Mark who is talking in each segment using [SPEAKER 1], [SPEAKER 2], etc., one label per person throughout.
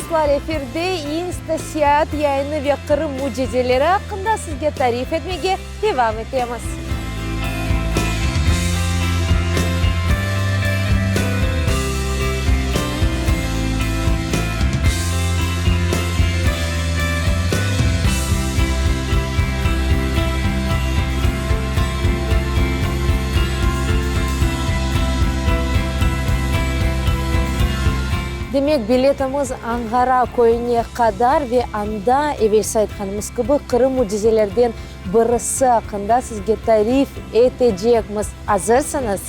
[SPEAKER 1] Dostlar, efirde İnsta seyaat yayını ve Qırım mücizeleri aqqında sizge tarif etmege devam etemiz. Demek, biletimiz Anğara köyüne qadar ve anda, evelsi aytqanımız kibi, Qırım mücizelerden birisi aqqında sizge tarif etecekmiz. Azırsıñız?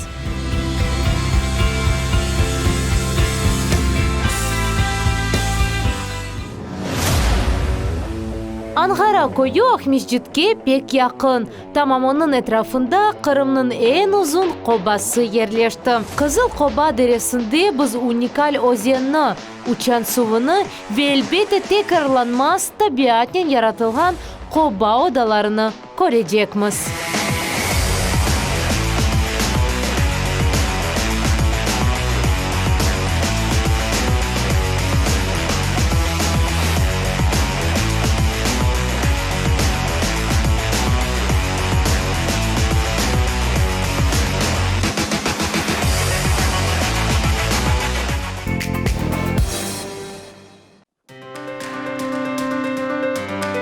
[SPEAKER 1] Anğara köyü Aqmescitke pek yaqın. Tamam onıñ etrafında Qırımnıñ eñ uzun qobası yerleşti. Qızıl Qoba deresinde biz unikal özenni, uçan suvunı ve, elbette, tekrarlanmaz tabiatnen yaratılğan qoba odalarını körecekmiz.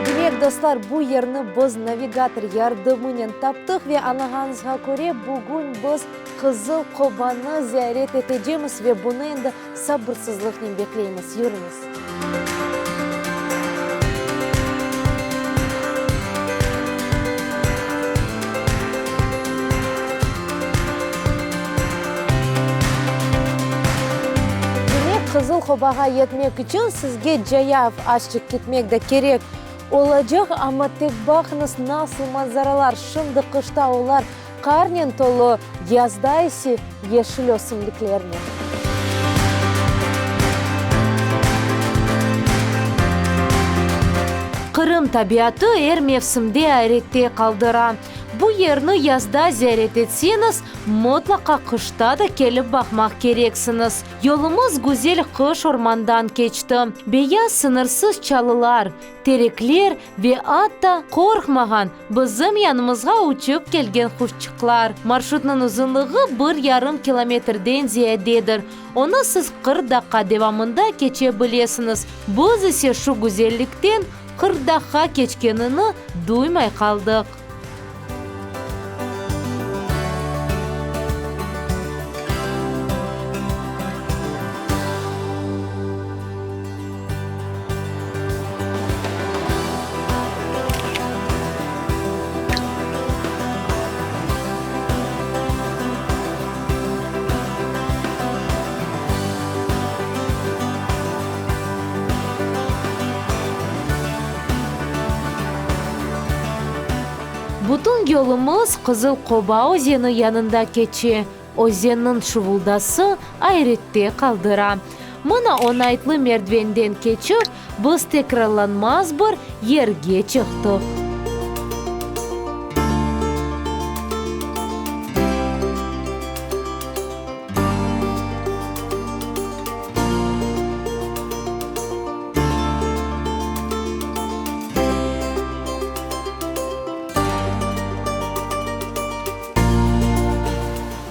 [SPEAKER 1] Demek, dostlar, bu yerni biz navigator yardımınen taptıq ve añlağanıñızğa köre, bugün biz Qızıl Qobanı ziyaret etecemiz ve bunı endi sabırsızlıqnen bekleymiz. Yürüñiz! Demek, Qızıl Qobağa yetmek içün sizge cayav azçıq ketmek de kerek olacaq, amma tek baqıñız, nasıl manzaralar, şimdi qışta olar qarnen tolu, yazda ise yeşil ösümliklernen. Qırım tabiatı er mevsimde ayrette qaldıra. Bu yerni yazda ziyaret etseñiz, mıtlaqa qışta da kelip baqmaq kereksiñiz. Yolumız güzel qış ormandan keçti. Beyaz sıñırsız çalılar, terekler ve atta qorqmağan, bizim yanımızğa uçıp kelgen quşçıqlar. Marşrutnıñ uzunlığı bir yarım kilometrden ziyadedir. Onı siz 40 daqqa devamında keçe bilesiñiz. Biz ise şu güzellikten 40 daqqa keçkenini duymay qaldıq. Bütün yolumız Qızıl Qoba özeni yanında keçe. Özenniñ şuvuldası ayrette qaldıra. Mına oñaytlı merdivenden keçip, biz tekrarlanmaz bir yerge çıqtıq.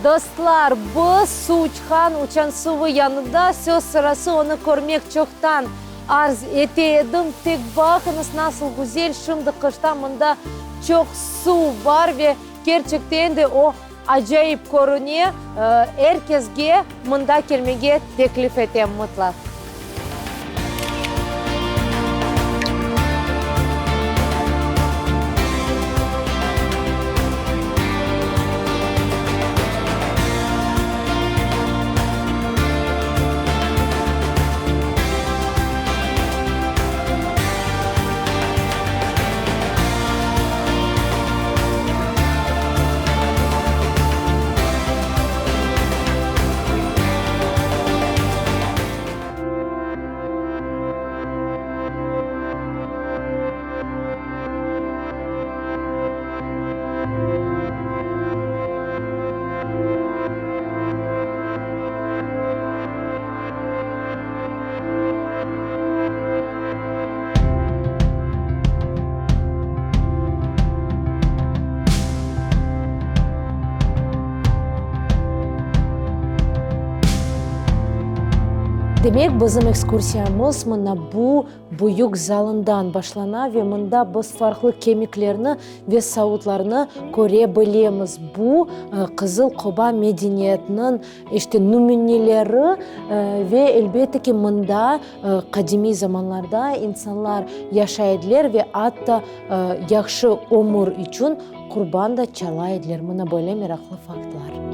[SPEAKER 1] Dostlar, biz Suuçhan uçansuvı yanında, söz sırası onı körmek çoqtan arz ete edim. Tek baqıñız, nasıl güzel, şimdi qışta mında çoq suv bar ve kerçekten de o acayip körüne. Er kesge mında kelmege teklif etem mıtlaq. Demek, bizim ekskursiyamız mına bu büyük zalından başlana ve mında biz farqlı kemiklerni ve savutlarnı köre bilemiz. Bu, Qızıl Qoba medeniyetiniñ, işte, nümüneleri ve, elbette ki, mında qadimiy zamanlarda insanlar yaşay ediler ve atta yahşı ömür içün qurban da çala ediler. Mına böyle meraqlı faktlar.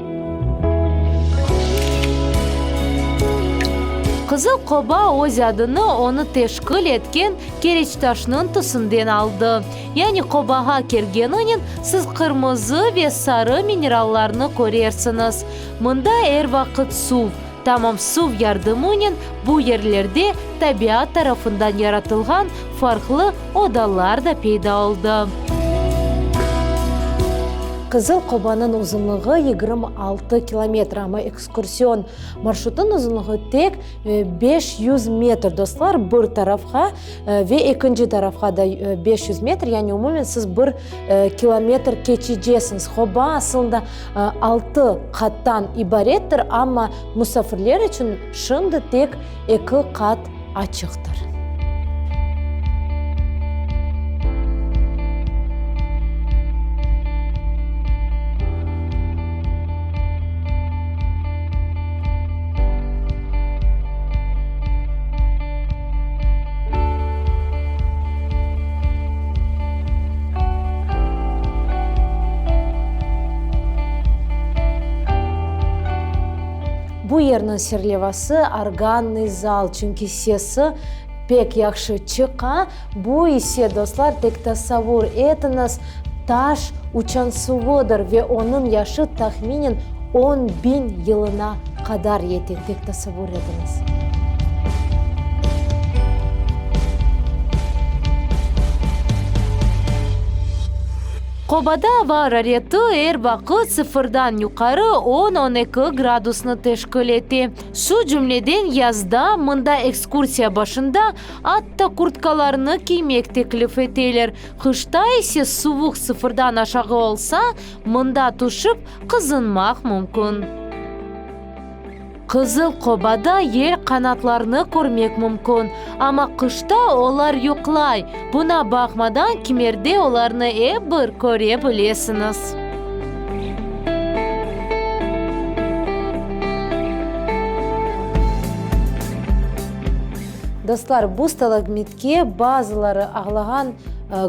[SPEAKER 1] Qızıl Qoba öz adını onı teşkil etken kereçtaşnıñ tüsünden aldı. Yani qobağa kelgeninen siz qırmızı ve sarı minerallarnı körersiñiz. Mında er vaqıt suv. Tamam suv yardımınen bu yerlerde tabiat tarafından yaratılğan farqlı odalar da peyda oldı. Qızıl Qobanıñ uzunlığı 26 kilometr, amma ekskursion marşrutnıñ uzunlığı tek 500 metr, dostlar, bir tarafqa ve ekinci tarafqa da 500 metr, yani umumen siz bir kilometr keçecesiñiz. Qoba aslında altı qattan ibarettir, amma musafirler içün şimdi tek eki qat açıqtır. Bu yerniñ serlevası organnıy zal, çünki sesi pek yahşı çıqa. Bu ise, dostlar, tek tasavvur etiñiz, taş uçansuvıdır ve onıñ yaşı tahminen 10.000 yılına qadar yete, tek tasavvur etiñiz. Qobada ava arareti er vaqıt sıfırdan yuqarı on, on eki gradusnı teşkil ete. Şu cümleden yazda mında ekskursiya başında atta kurtkalarnı kiymek teklif eteler. Qışta ise suvuq sıfırdan aşağı olsa, mında tüşip qızınmaq mümkün. Qızıl Qobada yel qanatlarnı körmek mümkün, amma qışta olar yuqlay. Buna baqmadan, kimerde olarnı ep bir köre bilesiñiz. Dostlar, bu stalagmitke bazıları ağlağan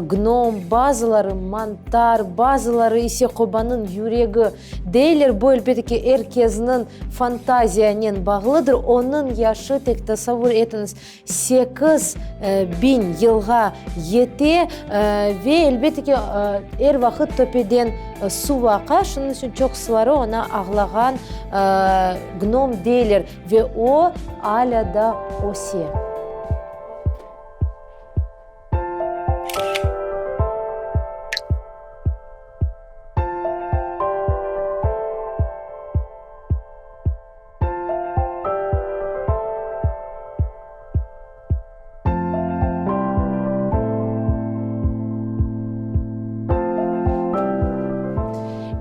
[SPEAKER 1] gnom, bazıları mantar, bazıları ise qobanıñ yüregi deyler. Bu, elbette ki, er kesniñ fantaziyanen bağlıdır. Onıñ yaşı, tek tasavvur etiñiz, 8000 yılğa yete ve, elbette ki, er vaqıt töpeden suv aqa, şunıñ içün çoqusıları oña ağlağan gnom deyler. Ve o, alâ da öse.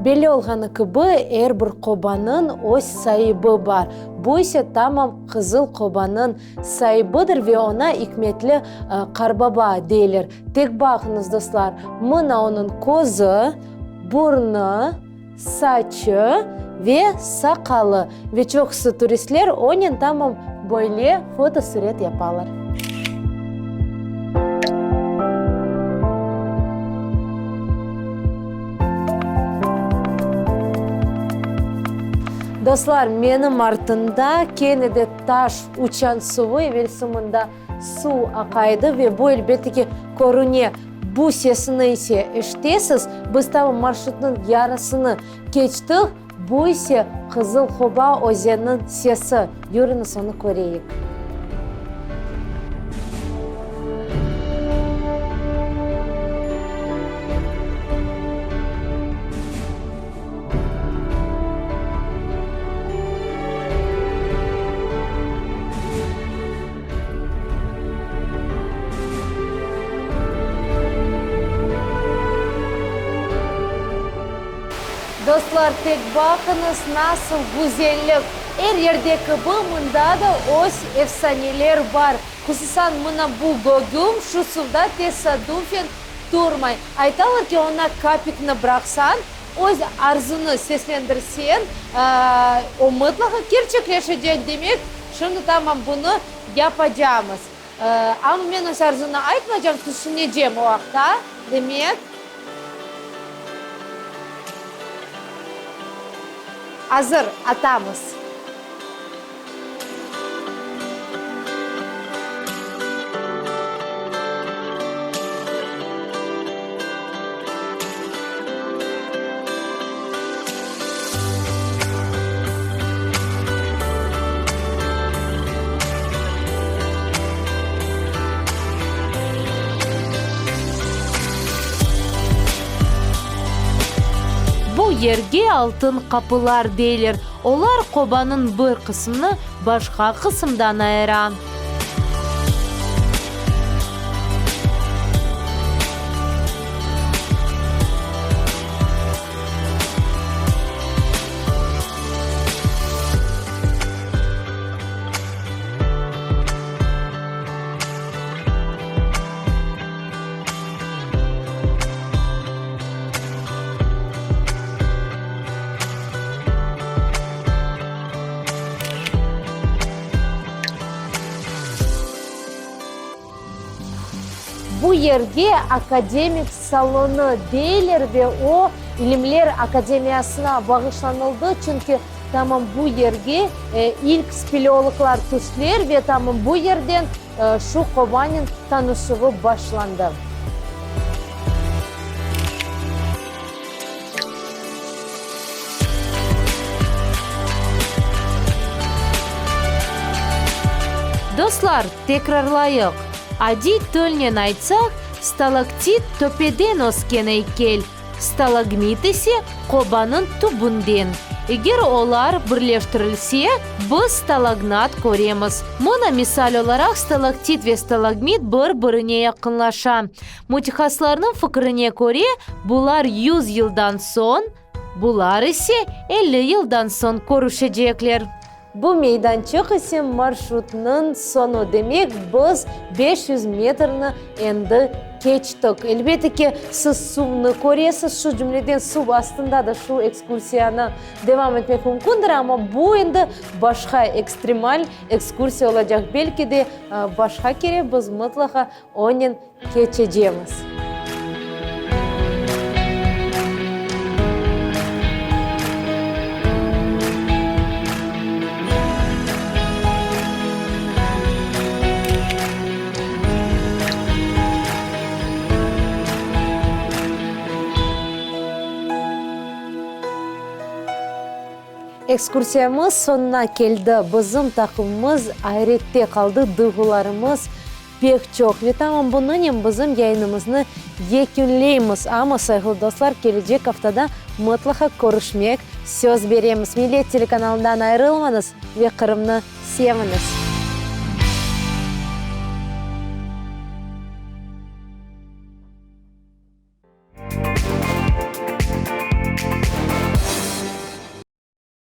[SPEAKER 1] Belli olğanı kibi, er bir qobanıñ öz saibi bar. Bu ise tamam Qızıl qobanıñ saibidir ve oña ikmetli qarbaba deyler. Tek baqıñız, dostlar, mına onıñ közü, burnu, saçı ve saqalı ve çoqusı turistler onen tamam böyle fotosuret yapalar. Dostlar, menim artımda kene de taş uçan suvı, evelsi mında suv aqaydı ve bu, elbette ki, körüne. Bu sesni ise eşitesiz, biz tamam marşrutnıñ yarısını keçtik, bu ise Qızıl Qoba özenniñ sesi. Yürüñiz, onı köreyik. Dostlar, tek baqıñız, nasıl güzellik! Er yerde kibi, mında da öz efsaneler bar. Hususan, mına bu gogüm şu suvda tesadufen turmay. Aytalar ki, oña kapikni bıraqsañ, öz arzunı seslendirseñ, o mıtlaqa kerçekleşecek. Demek, şimdi tamam bunı yapacamız. Amma men öz arzunı aytmaycam, tüşünecem o aqta. Demek. Azır, atamız. Bu yerge Altın qapılar deyler. Olar qobanıñ bir qısmını başqa qısımdan ayıra. Bu yerge akademik salonı deyler ve o, İlimler akademiyasına bağışlanıldı, çünki tamam bu yerge ilk speleologlar tüştiler ve tamam bu yerden şu qovanen tanışuvı başlandı. Dostlar, tekrarlayıq, adiy tilnen aytsaq, stalaktit töpeden ösken eykel, stalagmit ise qobanıñ tübünden. Eger olar birleştirilse, biz stalagnat köremiz. Mına misal olaraq stalaktit ve stalagmit bir-birine yaqınlaşa. Mütehassıslarnıñ fikrine köre, bular yüz yıldan soñ, bular ise 50 yıldan soñ körüşecekler. Bu meydançıq ise marşrutnıñ soñu, demek, biz 500 metrni endi keçtik. Elbette ki, siz suvnı köresiz, şu cümleden suv astında da şu ekskursiyanı devam etmek mümkündir, amma bu endi başqa ekstremal ekskursiya olacaq. Belki de, başqa kere biz mıtlaqa onen keçecemiz. Ekskursiyamız soñuna keldi. Bizim taqımımız ayrette qaldı, duyğularımız Pek çoq. Ve tamam bunıñnen bizim yayınımıznı yekünleymiz. Amma, sayğılı dostlar, kelecek aftada mıtlaqa körüşmek söz beremiz. Millet telekanalından ayırılmañız ve Qırımnı seviñiz!